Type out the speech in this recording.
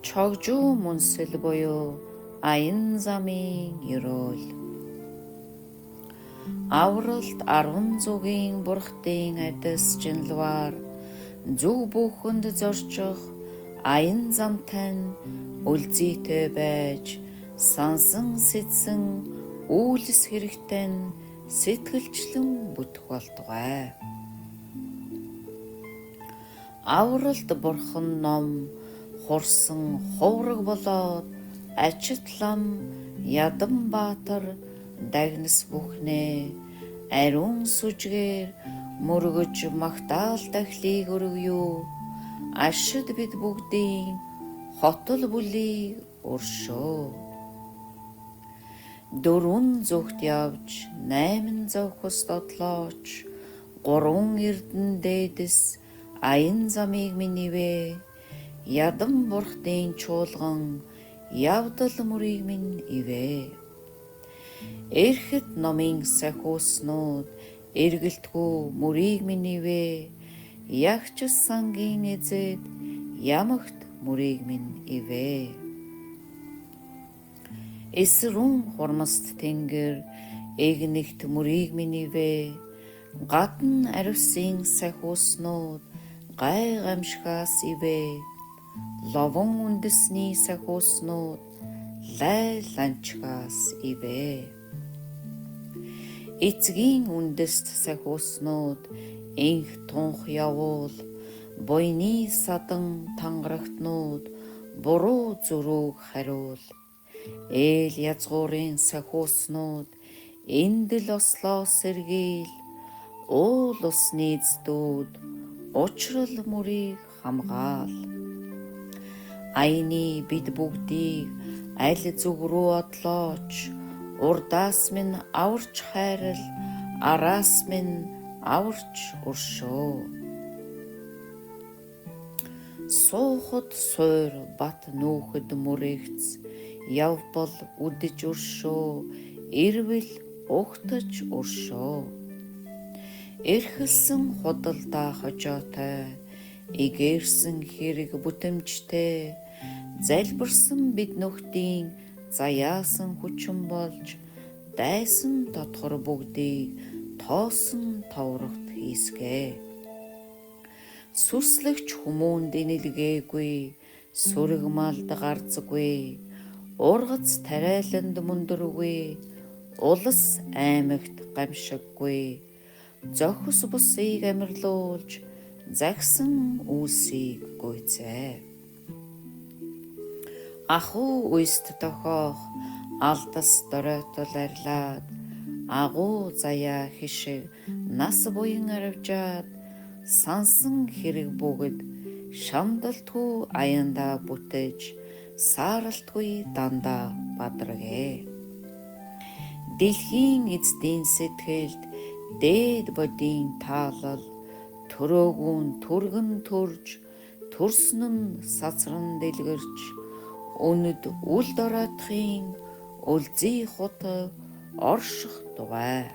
Чогжуу мөнсөл буюу аян замын ерөөл. Авралт 10 зүгийн бурхтын адис жинлвар зүг бүхэнд зорчих аян замтай нь үлзийтэй байж сансан сэтсэн үйлс хэрэгтэй нь сэтгэлчлэн бүтэх болтугай. Авралт бурхан ном хурсан хувраг болоод ачит лам ядан баатар дагнас бүхнээ ариун сүжгээр мөргөж магтаал дахлыг өргөе. Ашид бид бүгдийн хотол бүлийг өршөө. 4 зүгт явж 8 зовхос додлооч 3 эрдэн дээдэс аян замыг минь ивэ. Ядан бурхтын чуулган явдал мөрийг минь ивэ. Эрхэд номын сахиуснууд эргэлтгүй мөрийг минь ивэ. Ягч сангийн эзэд ямагт мөрийг минь ивэ. Эсрүүн хурмаст тэнгэр эгнэгт мөрийг минь ивэ. Гадна аривсын сахиуснууд гай гамшигаас ивэ. Ловон үндэсний сахиуснууд лай ланчгаас ивэ. Эцгийн үндэст сахиуснууд энх тунх явуул буйны садан тангарагтнууд буруу зөрүүг хариул. Ээл язгуурын сахиуснууд эндэл ослоо сэргийл. Уул усны эздүүд учрал мөрийг хамгаал. Аяны бид бүгдийг аль зүг рүү одлооч урдаас минь аварч хайрал, араас минь аварч өршөө. Суухад суур бат нүүхэд мөрөгц явбал үдэж өршөө, ирвэл угтаж өршөө. Эрхэлсэн худалдаа хожоотой, эгээрсэн хэрэг бүтэмжтэй, залбирсан бид нөхдийн заяасан хүчин болж дайсан дотгор бүгдийг тоосон товрогт хийсгэ. Сүрслэгч хүмүүнд инэлгээгүй, сүрэг малд гарцгүй, ургац тариаланд мөндөргүй, улс аймагт гамшиггүй, зохис бусыг амьрлуулж загсан үйлсийг гүйцээ. Ахуй үест тохиох алдас доройтол арилаад агуу заяа хишиг нас буян аривжаад сансан хэрэг бүгд шамдалтгүй аяндаа бүтэж сааралтгүй дандаа бадраг. Дэлхийн эздийн сэтгэлд дээд бодийн таалал төрөөгүүн түргэн төрж төрсөн нь сацран дэлгэрч өнөд үл доройтхын үлзий хот орших тугай.